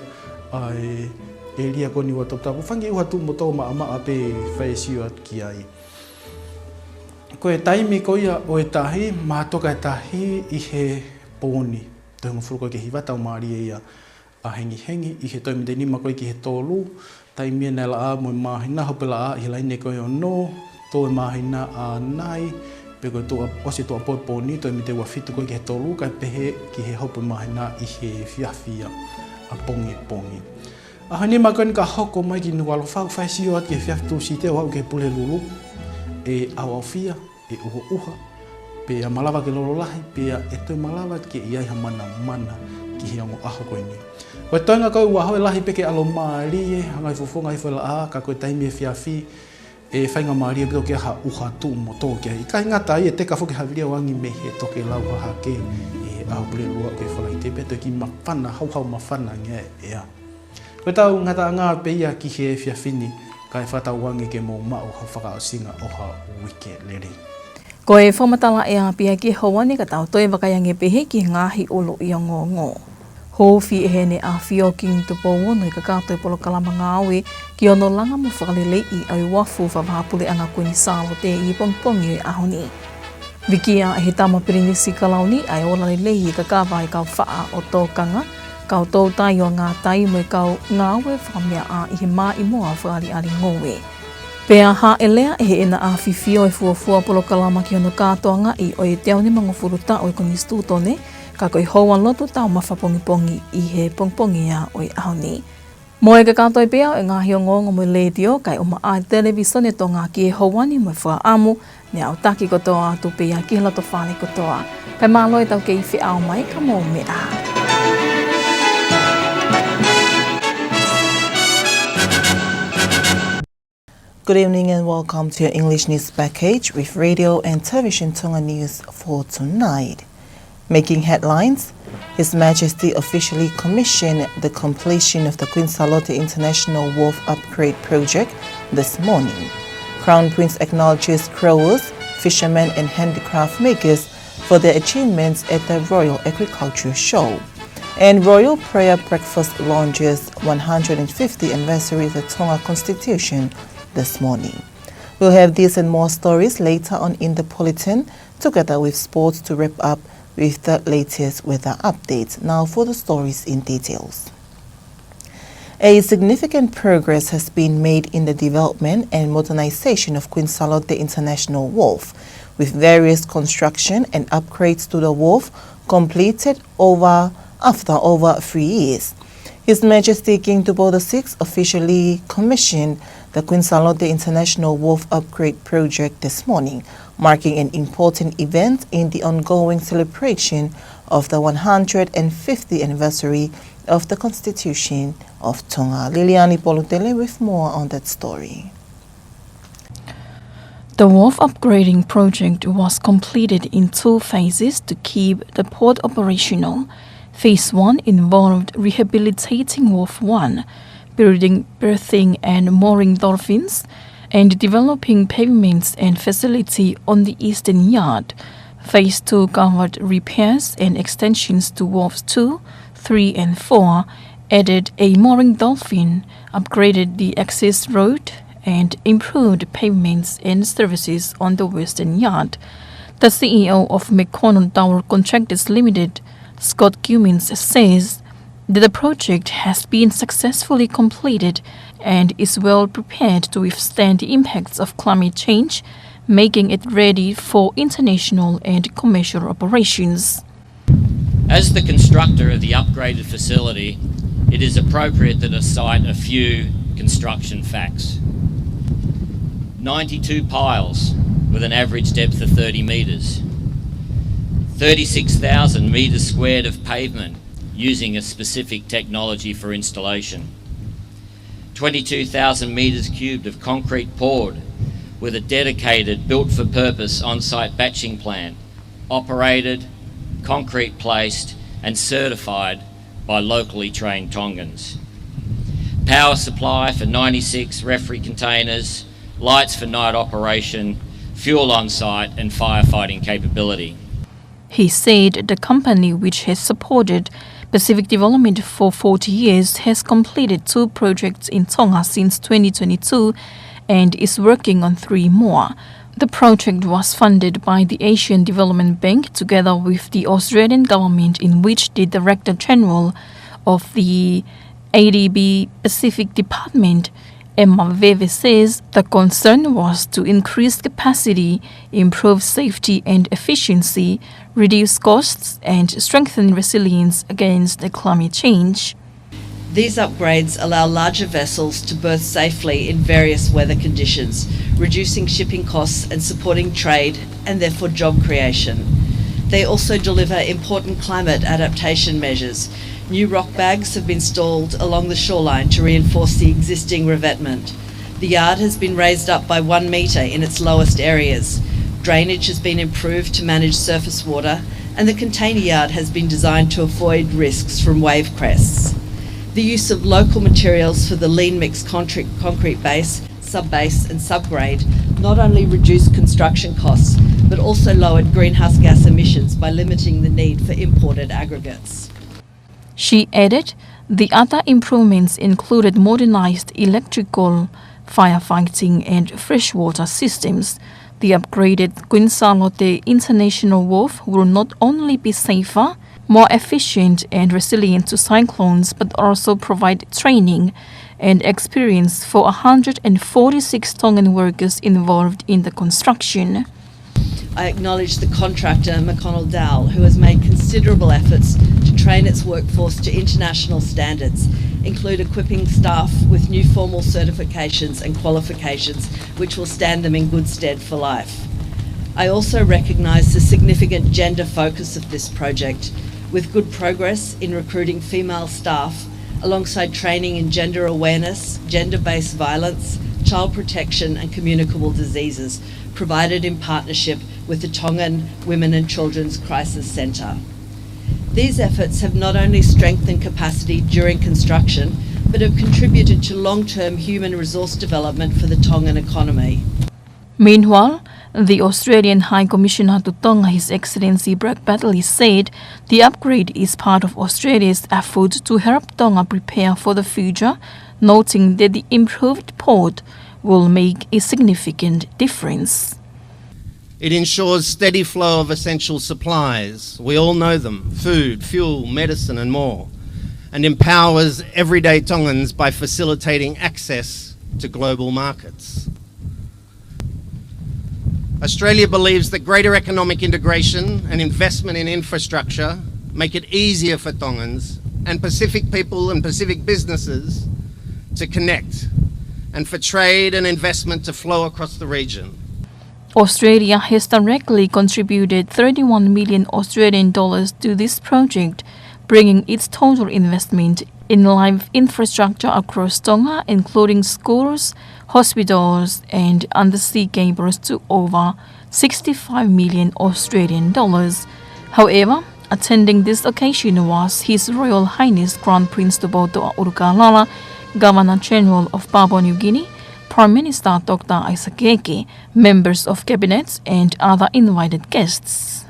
ʻa e ʻēlia ko Niuatoputapu. Fanga kiʻi ʻuha tuʻu mo tō maʻamaʻa pē, fai e sio atu ki ai. Ko e taimi ko ia ʻo e tahi, mātoka e tahi ʻi he pōni. Toe hongofulu ko ē ki he hiva, tau mālie ia ʻa hengihengi. ʻI he toe miniti ʻe nima ko ē ki he tolu, taimi ia naʻe laʻā mo e māhina, hopo e laʻā ʻi he laine ko ē ʻo ono, tō e māhina ʻanai, pea ko e tuʻa, ʻosi e tuʻuapō e pōni, toe miniti ʻe ua fitu ko ē ki he tolu, kae pehē ki he hopo e māhina ʻi he efiafi ia ʻapongipongi. ʻAho nima ko eni ka hoko mai ki Nukuʻalofa, ʻoku fai e sio atu ki he efiafi Tūsite ʻo aʻu ki he Pulelulu, ʻe ʻauʻaufia, ʻe ʻuhoʻuha, pea malava ke lolo lahi, pea ʻe toe malava ke ʻi ai ha manamana ki he ongo ʻaho ko eni. Ko e toenga ko ē ʻo e ʻaho ʻe lahi pē ke ʻalomālie, hanga ʻi ai fofonga hifo e laʻā, ka ko e taimi efiafi, ʻe faingamālie pē ʻo toki ʻi ai ha ʻuha tuʻu mo tō ki ai. ʻIkai ngata ai, ʻe teka foki e havili ʻo angi mei he tokelau hahake ʻi he ʻaho Pulelulu ki he Falaite, pea toe kiʻi māfana, hauhau māfana ange ʻa e ʻea. Ko ʻetau ngataʻanga pē ia ki he efiafi ni, kae fakatauange ke mou maʻu ha fakaʻosinga ʻo ha uike lelei. Ko e fakamatala ʻea pē ia ki he houa ni, ka tau toe vakai ange pē ki he ngaahi ʻuluʻi ongoongo. Huufi ʻe Heʻene ʻAfio Kingi Tupou Ono e kakato e polokalama ngāue ki hono langa mo fakaleleiʻi ʻa e uafu fakapuleʻanga Kuini Sālote ʻi he pongipongi ʻo e ʻaho ni. Vikia ʻe he Tama Pilinisi Kalauni ʻa e ola lelei ʻi he kakava ʻa e kau faʻa ʻo Tōkanga, kau toutai ʻo Ngātai mo e kau ngāue fakameaʻa ʻi he maʻimoa fakaʻaliʻali ngoue. Pea hāʻele ʻe Heʻene ʻAfifio e fuofua polokalama ki hono kātoangaʻi ʻo e teau nimangofulu taʻu e Konisitūtone, ka ko e houa lotu taumafa pongipongi ʻi he pongipongi ia ʻo e ʻaho ni. Mo e kakato ai pē ia ʻo e ngaahi ongoongo mei he Letiō kae ʻumaʻā e Televīsone Tonga ki he houa ni mo e fakaʻamu, ne u taki kotoa atu pē ia ki he lotofale kotoa. Kae mālō ʻetau kei feʻao mai, ka mou meʻa ā. Good evening and welcome to your English news package with Radio and Television Tonga News for tonight. Making headlines, His Majesty officially commissioned the completion of the Queen Sālote International Wharf Upgrade Project this morning. Crown Prince acknowledges growers, fishermen and handicraft makers for their achievements at the Royal Agricultural Show. And Royal Prayer Breakfast launches one hundred fiftieth anniversary of the Tonga Constitution this morning. We'll have these and more stories later on in the bulletin, together with sports to wrap up with the latest weather updates. Now for the stories in details. A significant progress has been made in the development and modernization of Queen Sālote International Wharf, with various construction and upgrades to the wharf completed over, after over three years. His Majesty King Tupou the Sixth officially commissioned the Queen Sālote International Wharf Upgrade Project this morning, marking an important event in the ongoing celebration of the one hundred fiftieth anniversary of the Constitution of Tonga. Liliani Polutele with more on that story. The wharf upgrading project was completed in two phases to keep the port operational. Phase one involved rehabilitating Wharf one, building berthing and mooring dolphins, and developing pavements and facility on the eastern yard. Phase two covered repairs and extensions to Wharves two, three and four, added a mooring dolphin, upgraded the access road, and improved pavements and services on the western yard. The C E O of McConnell Dowell Contractors Limited, Scott Cummins, says that the project has been successfully completed and is well prepared to withstand the impacts of climate change, making it ready for international and commercial operations. As the constructor of the upgraded facility, it is appropriate that I cite a few construction facts. Ninety-two piles with an average depth of thirty metres. Thirty-six thousand metres squared of pavement using a specific technology for installation. Twenty-two thousand metres cubed of concrete poured with a dedicated built-for-purpose on-site batching plant, operated, concrete placed, and certified by locally trained Tongans. Power supply for ninety-six referee containers, lights for night operation, fuel on site, and firefighting capability. He said the company, which has supported Pacific development for forty years, has completed two projects in Tonga since twenty twenty-two and is working on three more. The project was funded by the Asian Development Bank together with the Australian government, in which the Director General of the A D B Pacific Department, Emma Veve, says the concern was to increase capacity, improve safety and efficiency, reduce costs, and strengthen resilience against the climate change. These upgrades allow larger vessels to berth safely in various weather conditions, reducing shipping costs and supporting trade and therefore job creation. They also deliver important climate adaptation measures. New rock bags have been installed along the shoreline to reinforce the existing revetment. The yard has been raised up by one metre in its lowest areas. Drainage has been improved to manage surface water, and the container yard has been designed to avoid risks from wave crests. The use of local materials for the lean mix concrete, concrete base, sub-base, and subgrade not only reduced construction costs, but also lowered greenhouse gas emissions by limiting the need for imported aggregates. She added the other improvements included modernized electrical, firefighting, and freshwater systems. The upgraded Queen Sālote International Wharf will not only be safer, more efficient, and resilient to cyclones, but also provide training and experience for a hundred and forty-six Tongan workers involved in the construction. I acknowledge the contractor, McConnell Dowell, who has made considerable efforts to train its workforce to international standards, include equipping staff with new formal certifications and qualifications which will stand them in good stead for life. I also recognise the significant gender focus of this project, with good progress in recruiting female staff, alongside training in gender awareness, gender-based violence, child protection and communicable diseases, provided in partnership with the Tongan Women and Children's Crisis Centre. These efforts have not only strengthened capacity during construction, but have contributed to long-term human resource development for the Tongan economy. Meanwhile, the Australian High Commissioner to Tonga, His Excellency Brad Bradley, said the upgrade is part of Australia's effort to help Tonga prepare for the future, noting that the improved port will make a significant difference. It ensures steady flow of essential supplies. We all know them: food, fuel, medicine, and more, and empowers everyday Tongans by facilitating access to global markets. Australia believes that greater economic integration and investment in infrastructure make it easier for Tongans and Pacific people and Pacific businesses to connect, and for trade and investment to flow across the region. Australia has directly contributed thirty-one million Australian dollars to this project, bringing its total investment in live infrastructure across Tonga, including schools, hospitals, and undersea cables, to over sixty-five million Australian dollars. However, attending this occasion was His Royal Highness Crown Prince Tupoutoʻa ʻUlukalala, Governor General of Papua New Guinea, Prime Minister Doctor Isaac Eke, members of cabinets, and other invited guests.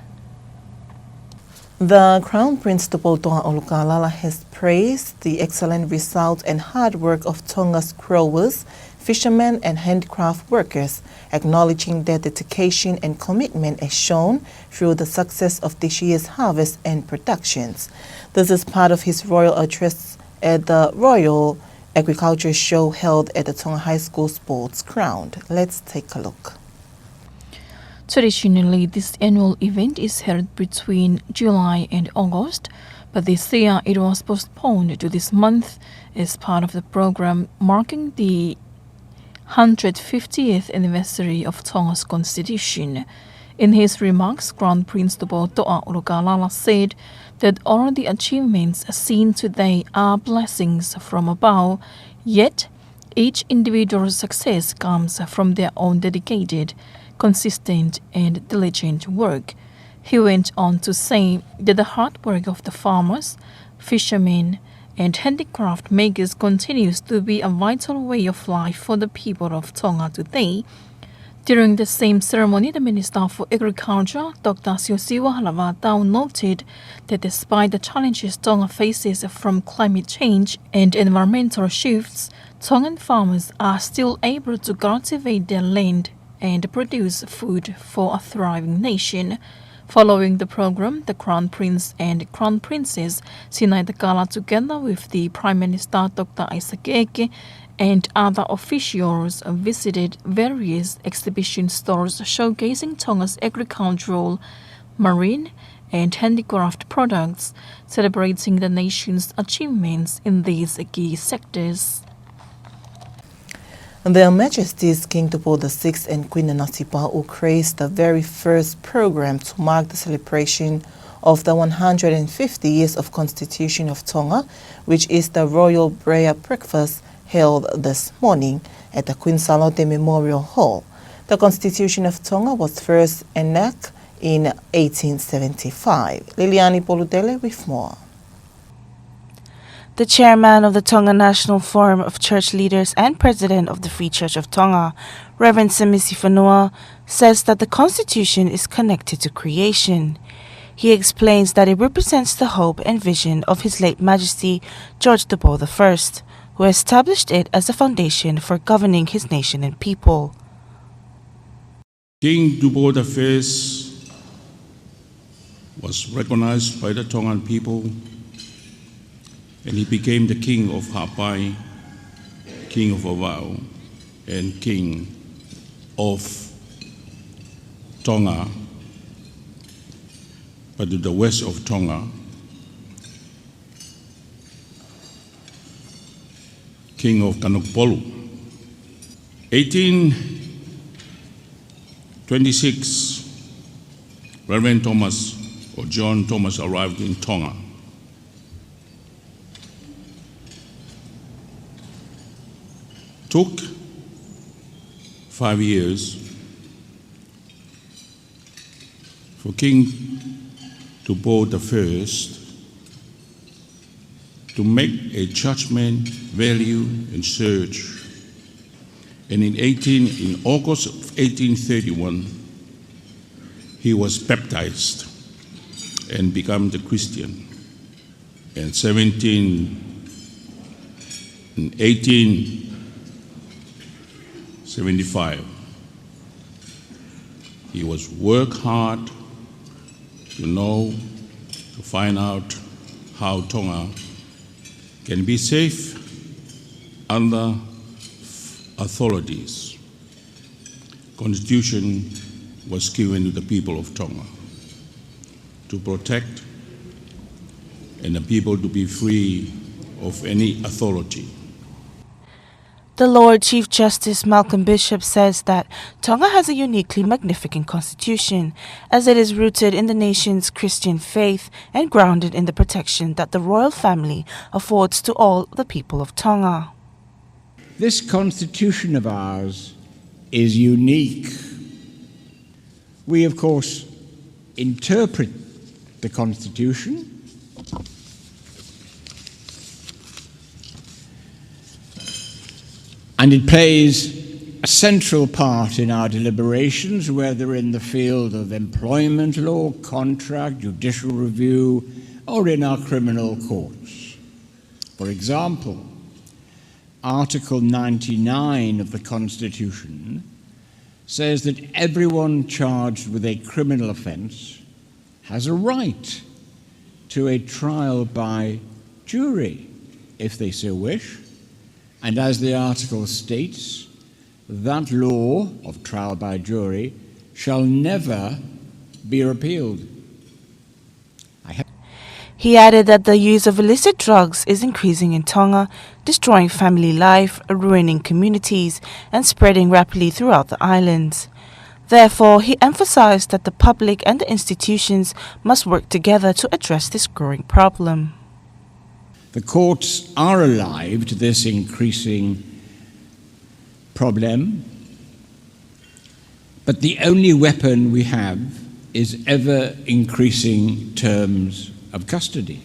The Crown Prince Tupoutoʻa ʻUlukalala has praised the excellent result and hard work of Tonga's growers, fishermen and handicraft workers, acknowledging their dedication and commitment as shown through the success of this year's harvest and productions. This is part of his royal address at the Royal Agriculture Show held at the Tonga High School Sports Ground. Let's take a look. Traditionally, this annual event is held between July and August, but this year it was postponed to this month as part of the program marking the hundred fiftieth anniversary of Tonga's Constitution. In his remarks, Crown Prince Tupoutoʻa ʻUlukalala said that all the achievements seen today are blessings from above, yet each individual's success comes from their own dedicated, consistent, and diligent work. He went on to say that the hard work of the farmers, fishermen, and handicraft makers continues to be a vital way of life for the people of Tonga today. During the same ceremony, the Minister for Agriculture, Doctor Siosiua Halavātau, noted that despite the challenges Tonga faces from climate change and environmental shifts, Tongan farmers are still able to cultivate their land and produce food for a thriving nation. Following the program, the Crown Prince and Crown Princess Sinaitakala, together with the Prime Minister, Doctor Isaac Eke, and other officials, visited various exhibition stores showcasing Tonga's agricultural, marine, and handicraft products, celebrating the nation's achievements in these key sectors. Their Majesties King Tupou the sixth and Queen Nanasipauʻu graced the very first program to mark the celebration of the one hundred and fifty years of Constitution of Tonga, which is the Royal Prayer Breakfast held this morning at the Queen Sālote Memorial Hall. The Constitution of Tonga was first enacted in eighteen seventy-five. Liliani Polutele with more. The chairman of the Tonga National Forum of Church Leaders and president of the Free Church of Tonga, Reverend Semisi Fonua, says that the Constitution is connected to creation. He explains that it represents the hope and vision of His late Majesty George Tupou the first, who established it as a foundation for governing his nation and people. King Tupou the first was recognized by the Tongan people, and he became the King of Haʻapai, King of Vavaʻu, and King of Tonga, but to the west of Tonga, King of Kanokupolu. Eighteen twenty-six, Reverend Thomas or John Thomas arrived in Tonga. Took five years for King Tupou the first to make a judgment, value, and search. And in eighteen, in August of eighteen thirty-one, he was baptized and became the Christian. And seventeen, in eighteen seventy-five, he was work hard to know, to find out how Tonga can be safe under authorities. Constitution was given to the people of Tonga to protect and the people to be free of any authority. The Lord Chief Justice Malcolm Bishop says that Tonga has a uniquely magnificent constitution, as it is rooted in the nation's Christian faith and grounded in the protection that the royal family affords to all the people of Tonga. This constitution of ours is unique. We, of course, interpret the Constitution, and it plays A central part in our deliberations, whether in the field of employment law, contract, judicial review, or in our criminal courts. For example, Article ninety-nine of the Constitution says that everyone charged with a criminal offence has a right to a trial by jury, if they so wish, and as the article states, that law of trial by jury shall never be repealed. I have He added that the use of illicit drugs is increasing in Tonga, destroying family life, ruining communities, and spreading rapidly throughout the islands. Therefore, he emphasized that the public and the institutions must work together to address this growing problem. The courts are alive to this increasing problem, but the only weapon we have is ever increasing terms of custody.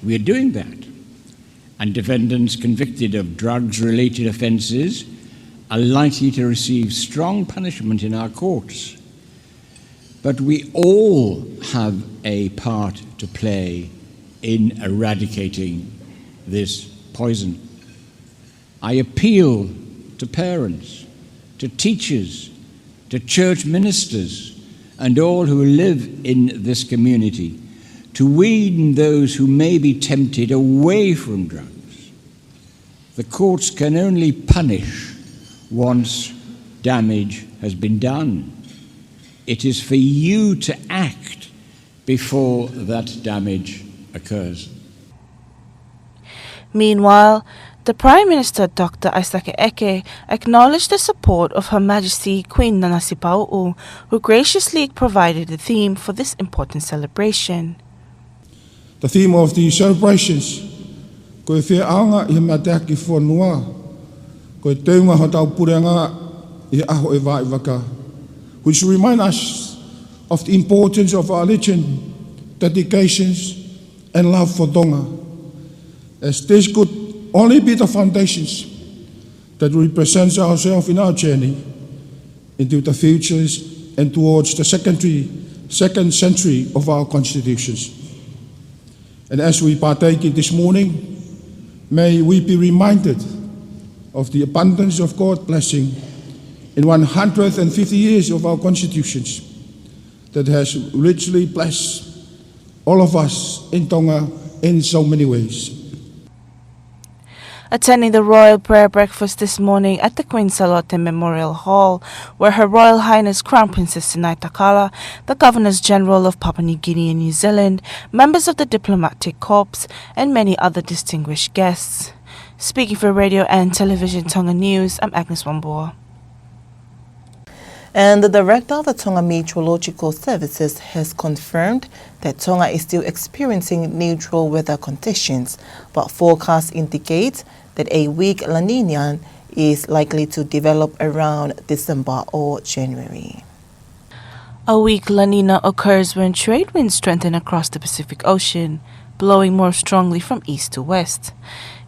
We are doing that, and defendants convicted of drugs-related offences are likely to receive strong punishment in our courts. But we all have a part to play in eradicating this poison. I appeal to parents, to teachers, to church ministers, and all who live in this community to wean those who may be tempted away from drugs. The courts can only punish once damage has been done. It is for you to act before that damage occurs. Meanwhile, the Prime Minister, Doctor Aisake Eke, acknowledged the support of Her Majesty Queen Nanasipauʻu, who graciously provided the theme for this important celebration. The theme of the celebrations, ko e feʻauʻauhi ʻi he mateaki fonua, ko e teunga hotau puleʻanga ʻi he ʻaho ʻe vaivaka, which remind us of the importance of our religion, dedications, and love for Tonga, as this could only be the foundations that represents ourselves in our journey into the futures and towards the secondary, second century of our constitutions. And as we partake in this morning, may we be reminded of the abundance of God's blessing in one hundred and fifty years of our constitutions that has richly blessed all of us in Tonga in so many ways. Attending the royal prayer breakfast this morning at the Queen Salote Memorial Hall were Her Royal Highness Crown Princess Sinaitakala, the Governors General of Papua New Guinea and New Zealand, members of the diplomatic corps, and many other distinguished guests. Speaking for Radio and Television Tonga News, I'm Agnes Wambua. And the director of the Tonga Meteorological Services has confirmed that Tonga is still experiencing neutral weather conditions, but forecasts indicate that a weak La Nina is likely to develop around December or January. A weak La Nina occurs when trade winds strengthen across the Pacific Ocean, blowing more strongly from east to west.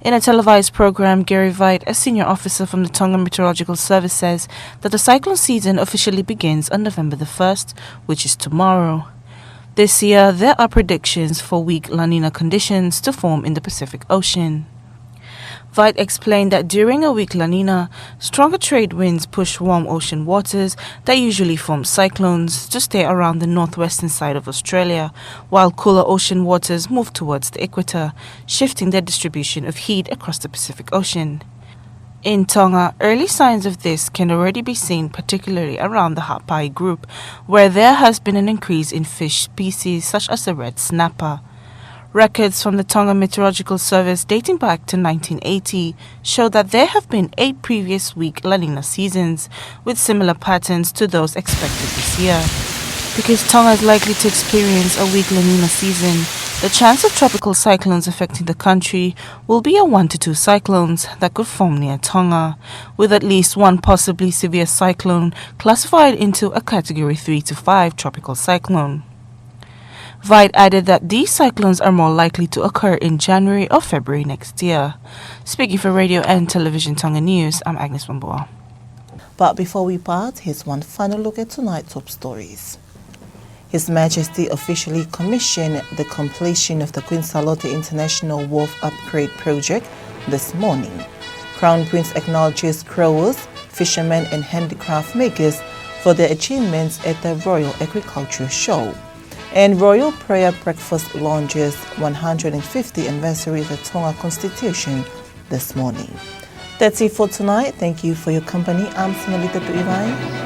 In a televised program, Gary Veit, a senior officer from the Tonga Meteorological Service, says that the cyclone season officially begins on November the first, which is tomorrow. This year, there are predictions for weak La Nina conditions to form in the Pacific Ocean. Veit explained that during a weak La Nina, stronger trade winds push warm ocean waters that usually form cyclones to stay around the northwestern side of Australia, while cooler ocean waters move towards the equator, shifting their distribution of heat across the Pacific Ocean. In Tonga, early signs of this can already be seen, particularly around the Haʻapai Group, where there has been an increase in fish species such as the red snapper. Records from the Tonga Meteorological Service dating back to nineteen eighty show that there have been eight previous weak La Nina seasons, with similar patterns to those expected this year. Because Tonga is likely to experience a weak La Nina season, the chance of tropical cyclones affecting the country will be a one to two cyclones that could form near Tonga, with at least one possibly severe cyclone classified into a Category three to five tropical cyclone. Vite added that these cyclones are more likely to occur in January or February next year. Speaking for Radio and Television Tonga News, I'm Agnes Wambua. But before we part, here's one final look at tonight's top stories. His Majesty officially commissioned the completion of the Queen Salote International Wharf Upgrade Project this morning. Crown Prince acknowledges growers, fishermen and handicraft makers for their achievements at the Royal Agricultural Show. And Royal Prayer Breakfast launches one hundred fiftieth anniversary of the Tonga Constitution this morning. That's it for tonight. Thank you for your company. I'm Sinolita Tuivai.